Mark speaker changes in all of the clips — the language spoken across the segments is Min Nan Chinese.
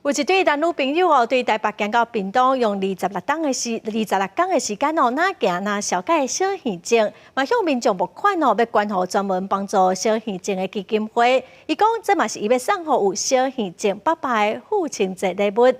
Speaker 1: 有一對男女朋友哦，對台北行到屏東，用26工的時間哦，若行若消解小耳症，嘛向民眾募款哦，欲捐予專門幫助小耳症的基金會。伊講這嘛是伊欲送予有小耳症爸爸的父親節禮物。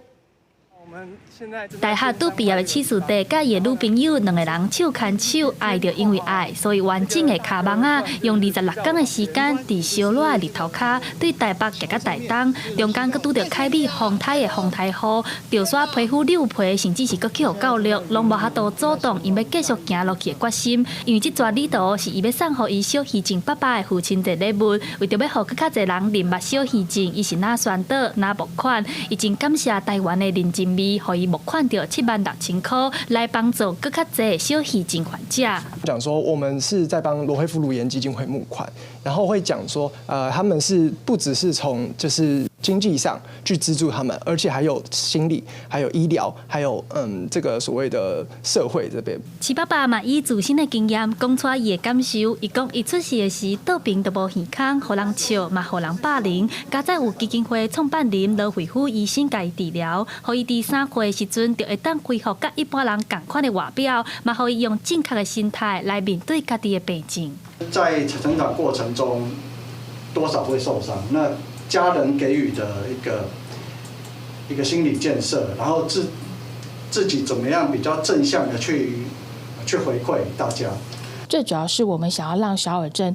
Speaker 2: 大學拄畢業的戚樹弟佮伊的女朋友兩个人手牽手，愛著因為愛，所以完整的跤網仔，用二十六工的時間，佇燒熱的日頭跤，對台北行到台東，中間閣拄著開米風颱的風颱雨，著煞皮膚溜皮，甚至是閣去予狗掠，攏無法度阻擋𪜶欲繼續行落去的決心。因為這逝旅途是伊欲送予伊小耳症爸爸的父親節禮物，為著欲予閣較濟人認捌小耳症，伊是若宣導，若募款，伊真感謝台灣的人情味，予伊募款著76,000箍，來幫助閣較濟小耳症患者。
Speaker 3: 講說我們是在幫羅慧夫顱顏基金會募款，然後會講說，他們是不只是從就是經濟上去資助他們，而且還有心理、還有醫療、還有這個所謂的社會這邊。
Speaker 2: 齊爸爸嘛以自身的經驗講出伊的感受，伊講伊出世的時，倒爿都無耳孔，予人笑嘛，予人霸凌。佳哉有基金會創辦人羅慧夫醫生共伊治療，予伊佇3歲時陣就會當恢復佮一般人仝款的外表，嘛予伊用正確的心態來面對家己的病症。
Speaker 4: 在成長過程中，多少會受傷。那家人給予的一個心理建設，然後自己怎麼樣比較正向的去回饋大家。
Speaker 5: 最主要是我們想要讓小耳症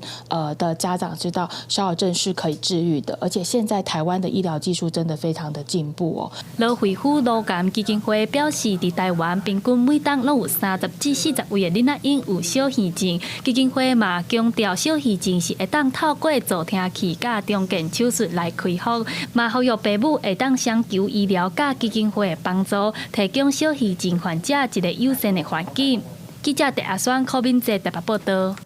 Speaker 5: 的家長知道，小耳症是可以治癒的，而且現在台灣的醫療技術真的非常的進步哦。
Speaker 2: 羅慧夫顱顏基金會表示，佇台灣平均每冬攏有30至40位的囡仔嬰有小耳症。基金會嘛強調，小耳症是會當透過助聽器佮重建手術來恢復，嘛呼籲爸母會當尋求醫療佮基金會的幫助，提供小耳症患者一個友善的環境。記者鄭阿雙、柯敏哲台北報道。